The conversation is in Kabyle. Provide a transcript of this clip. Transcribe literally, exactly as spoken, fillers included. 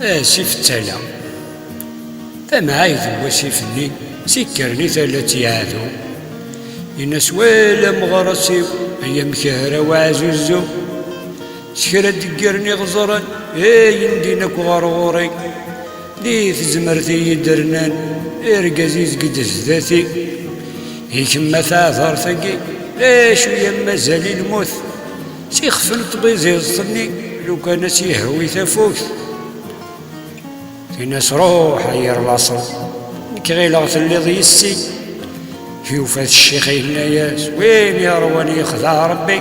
Asif d tala. Tamɛayt n wasif-nni, sikkren i tala tt-yeɛdu. Yenna-s: "Wala meɣres-iw, ay amek hraw aɛzuzzu. S kra d-ggren iɣeẓran, ayen din akk ɣer ɣur-i. Di tezmert i yi-d-rnan, argaz izged zdat-i. I kemm a taɛdart-agi, d acu i am mazal i lmut? Sixef n tbiziẓt-nni, lukan a s-yehwi tafukt." Tin-as: "Ruḥ a yir laṣel, nekk ɣileɣ telliḍ yis-i." Yufa-t ccix yenna-yas: "Win yeṛwan yexdeɛ Ṛebbi."